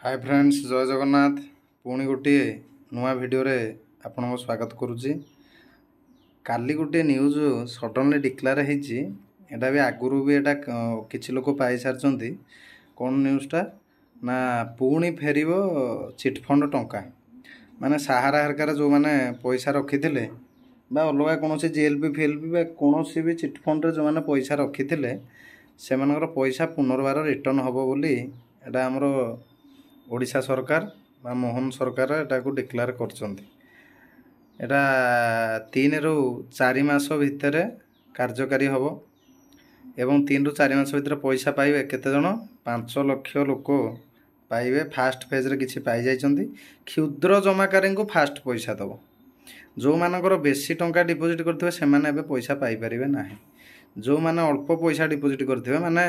ହାଏ friends, ଜୟ ଜଗନ୍ନାଥ। ପୁଣି ଗୋଟିଏ ନୂଆ ଭିଡ଼ିଓରେ ଆପଣଙ୍କୁ ସ୍ୱାଗତ କରୁଛି। କାଲି ଗୋଟିଏ ନ୍ୟୁଜ୍ ସଡ଼ନଲି ଡିକ୍ଲାର ହେଇଛି। ଏଇଟା ବି ଆଗରୁ ବି ଏଇଟା କିଛି ଲୋକ ପାଇସାରିଛନ୍ତି। କ'ଣ ନ୍ୟୁଜ୍ଟା ନା, ପୁଣି ଫେରିବ ଚିଟଫଣ୍ଡ ଟଙ୍କା। ମାନେ ସାହାରା ହେରକାରେ ଯେଉଁମାନେ ପଇସା ରଖିଥିଲେ ବା ଅଲଗା କୌଣସି ଜିଏଲ୍ପି ଫିଏଲ୍ପି ବା କୌଣସି ବି ଚିଟଫଣ୍ଡରେ ଯେଉଁମାନେ ପଇସା ରଖିଥିଲେ, ସେମାନଙ୍କର ପଇସା ପୁନର୍ବାର ରିଟର୍ଣ୍ଣ ହେବ ବୋଲି ଏଇଟା ଆମର ଓଡ଼ିଶା ସରକାର ବା ମୋହନ ସରକାର ଏଟାକୁ ଡିକ୍ଲାର କରିଛନ୍ତି। ଏଇଟା 3ରୁ 4 ମାସ ଭିତରେ କାର୍ଯ୍ୟକାରୀ ହେବ ଏବଂ 3ରୁ 4 ମାସ ଭିତରେ ପଇସା ପାଇବେ କେତେଜଣ? 5 ଲକ୍ଷ ଲୋକ ପାଇବେ। ଫାଷ୍ଟ ଫେଜ୍ରେ କିଛି ପାଇଯାଇଛନ୍ତି। କ୍ଷୁଦ୍ର ଜମାକାରୀଙ୍କୁ ଫାଷ୍ଟ ପଇସା ଦେବ। ଯେଉଁମାନଙ୍କର ବେଶୀ ଟଙ୍କା ଡିପୋଜିଟ୍ କରିଥିବେ, ସେମାନେ ଏବେ ପଇସା ପାଇପାରିବେ ନାହିଁ। ଯେଉଁମାନେ ଅଳ୍ପ ପଇସା ଡିପୋଜିଟ୍ କରିଥିବେ, ମାନେ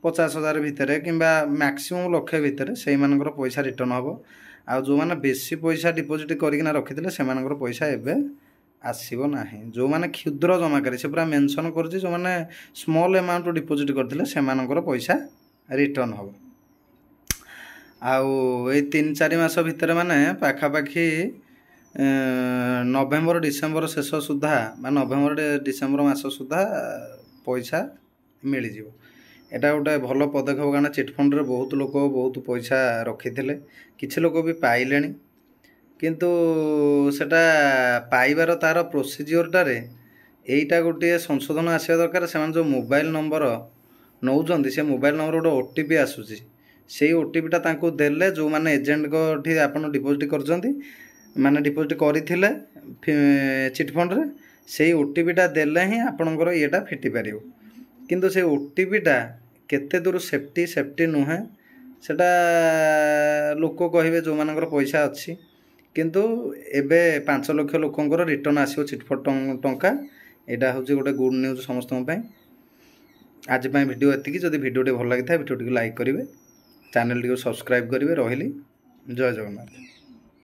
50,000 ଭିତରେ କିମ୍ବା ମ୍ୟାକ୍ସିମମ୍ ଲକ୍ଷେ ଭିତରେ, ସେଇମାନଙ୍କର ପଇସା ରିଟର୍ଣ୍ଣ ହେବ। ଆଉ ଯେଉଁମାନେ ବେଶୀ ପଇସା ଡିପୋଜିଟ୍ କରିକିନା ରଖିଥିଲେ, ସେମାନଙ୍କର ପଇସା ଏବେ ଆସିବ ନାହିଁ। ଯେଉଁମାନେ କ୍ଷୁଦ୍ର ଜମାକାରୀ, ସେ ପୁରା ମେନସନ୍ କରୁଛି, ଯେଉଁମାନେ ସ୍ମଲ୍ ଆମାଉଣ୍ଟ ଡିପୋଜିଟ୍ କରିଥିଲେ, ସେମାନଙ୍କର ପଇସା ରିଟର୍ଣ୍ଣ ହେବ। ଆଉ ଏଇ 3-4 ମାସ ଭିତରେ, ମାନେ ପାଖାପାଖି ନଭେମ୍ବର ଡିସେମ୍ବର ଶେଷ ସୁଦ୍ଧା ବା ନଭେମ୍ବର ଡିସେମ୍ବର ମାସ ସୁଦ୍ଧା ପଇସା ମିଳିଯିବ। ଏଇଟା ଗୋଟେ ଭଲ ପଦକ୍ଷେପ, କାରଣ ଚିଟଫଣ୍ଡରେ ବହୁତ ଲୋକ ବହୁତ ପଇସା ରଖିଥିଲେ। କିଛି ଲୋକ ବି ପାଇଲେଣି। କିନ୍ତୁ ସେଟା ପାଇବାର ତା'ର ପ୍ରୋସିଜିଓରଟାରେ ଏଇଟା ଗୋଟିଏ ସଂଶୋଧନ ଆସିବା ଦରକାର। ସେମାନେ ଯେଉଁ ମୋବାଇଲ ନମ୍ବର ନେଉଛନ୍ତି, ସେ ମୋବାଇଲ ନମ୍ବର ଗୋଟେ ଓଟିପି ଆସୁଛି। ସେଇ ଓଟିପିଟା ତାଙ୍କୁ ଦେଲେ, ଯେଉଁମାନେ ଏଜେଣ୍ଟଙ୍କଠି ଆପଣ ଡିପୋଜିଟ୍ କରିଛନ୍ତି, ମାନେ ଡିପୋଜିଟ୍ କରିଥିଲେ ଚିଟଫଣ୍ଡରେ, ସେଇ ଓଟିପିଟା ଦେଲେ ହିଁ ଆପଣଙ୍କର ଇଏଟା ଫିଟି ପାରିବ। କିନ୍ତୁ ସେ ଓଟିପିଟା କେତେ ଦୂର ସେଫ୍ଟି, ସେଫ୍ଟି ନୁହେଁ, ସେଟା ଲୋକ କହିବେ ଯେଉଁମାନଙ୍କର ପଇସା ଅଛି। କିନ୍ତୁ ଏବେ 5 ଲକ୍ଷ ଲୋକଙ୍କର ରିଟର୍ଣ୍ଣ ଆସିବ ଚିଟଫଣ୍ଡ ଟଙ୍କା। ଏଇଟା ହେଉଛି ଗୋଟେ ଗୁଡ଼୍ ନ୍ୟୁଜ୍ ସମସ୍ତଙ୍କ ପାଇଁ। ଆଜି ପାଇଁ ଭିଡ଼ିଓ ଏତିକି। ଯଦି ଭିଡ଼ିଓଟି ଭଲ ଲାଗିଥାଏ, ଭିଡ଼ିଓଟିକୁ ଲାଇକ୍ କରିବେ, ଚ୍ୟାନେଲଟିକୁ ସବସ୍କ୍ରାଇବ୍ କରିବେ। ରହିଲି, ଜୟ ଜଗନ୍ନାଥ।